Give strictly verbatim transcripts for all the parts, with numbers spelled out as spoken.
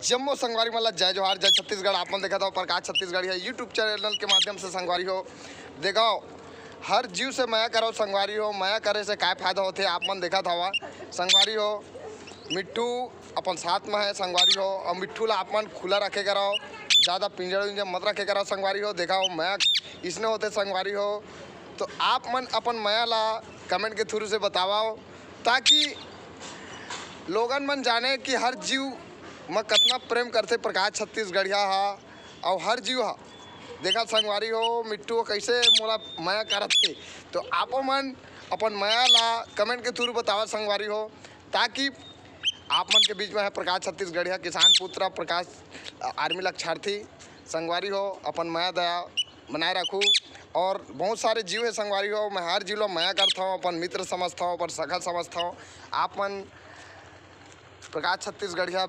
जम्मो संगवारी मन ला जय जोहार, जय छत्तीसगढ़। आप मन देखत हव प्रकाश छत्तीसगढ़िया YouTube चैनल के माध्यम से संगवारी हो। देखव, हर जीव से मया करव संगवारी हो। मया करे से काय फायदा होथे, आप मन देखत हवा संगवारी हो। मिट्ठू अपन साथ में है संगवारी हो, और मिट्ठू ला आप मन खुला रखे करव, ज़्यादा पिंजर उंजर मत रखे करव संगवारी हो। देखव, मया इसने होथे संगवारी हो। तो आप मन अपन मया ला कमेंट के थ्रू से बतावव, ताकि लोगन मन जाने कि हर जीव म कतना प्रेम करथे प्रकाश छत्तीसगढ़िया हा। अउ हर जीव हा, देखा संगवारी हो, मिट्ठू कइसे मोला मया करत हे। तो आपो मन अपन मया ला कमेंट के थ्रू बतावा संगवारी हो, ताकि आप मन के बीच में है प्रकाश छत्तीसगढ़िया, किसान पुत्र प्रकाश, अ, आर्मी लक्षार्थी। संगवारी हो, अपन मया दया बनाए रखू। और बहुत सारे जीव है संगवारी हो, मैं हर जीव ला मया करत हव, अपन मित्र समझत हव, अपन सखा समझत हव। आप मन प्रकाश छत्तीसगढ़िया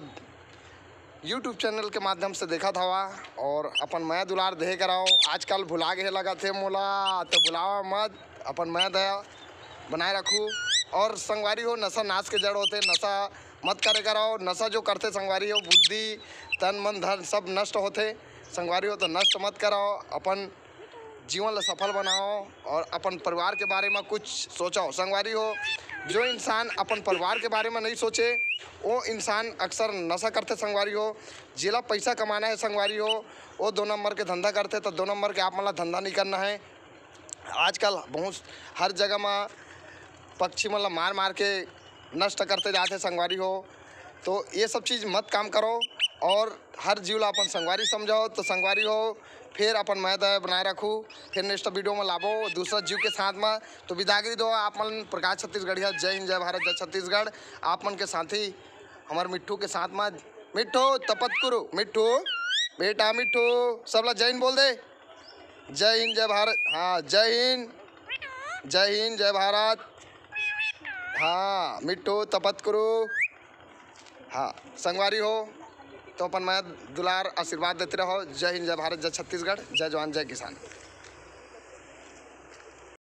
YouTube चैनल के माध्यम से देखत हवा और अपन मया दुलार देहे करव। आजकल भुला गे लगत हे मोला, तो भुलावा मत, अपन मया दया बनाए रखू। और संगवारी हो, नशा नाश के जड़ होथे, नशा मत करे करव। नशा जो करथे संगवारी हो, बुद्धि, तन, मन, धन सब नष्ट होथे। संगवारी हो, तो नष्ट मत करव, अपन जीवन ला सफल बनाओ और अपन परिवार के बारे में कुछ सोचो संगवारी हो। जो इंसान अपन परिवार के बारे में नहीं सोचे, वो इंसान अक्सर नशा करथे संगवारी हो। जेला पैसा कमाना है संगवारी हो, वो दो नंबर के धंधा करथे, तो दो नंबर के आप मन ला धंधा नहीं करना है। आजकल बहुत हर जगह में पक्षी मन ला मार मार के नष्ट करते जाथे संगवारी हो। तो ये सब चीज़ मत काम करो और हर जीव ला अपन संगवारी समझो। तो संगवारी हो, फिर अपन मया दया बनाए रखू, फिर नेक्स्ट वीडियो में लाबो दूसरा जीव के साथ में। तो विदागरी दो आप मन प्रकाश छत्तीसगढ़िया। जय हिंद, जय भारत, जय छत्तीसगढ़। आप मन के साथी हमारे मिट्ठू के साथ में। मिट्ठू तपत करू, मिट्ठू बेटा, मिट्ठू सबला जय हिंद बोल दे। जय हिंद, जय भारत। हाँ, जय हिंद, जय हिंद, जय भारत। हाँ मिट्ठू तपत करू। हाँ संगवारी हो, तो अपन मया दुलार आशीर्वाद देते रहो। जय हिंद, जय भारत, जय छत्तीसगढ़, जय जवान, जय किसान।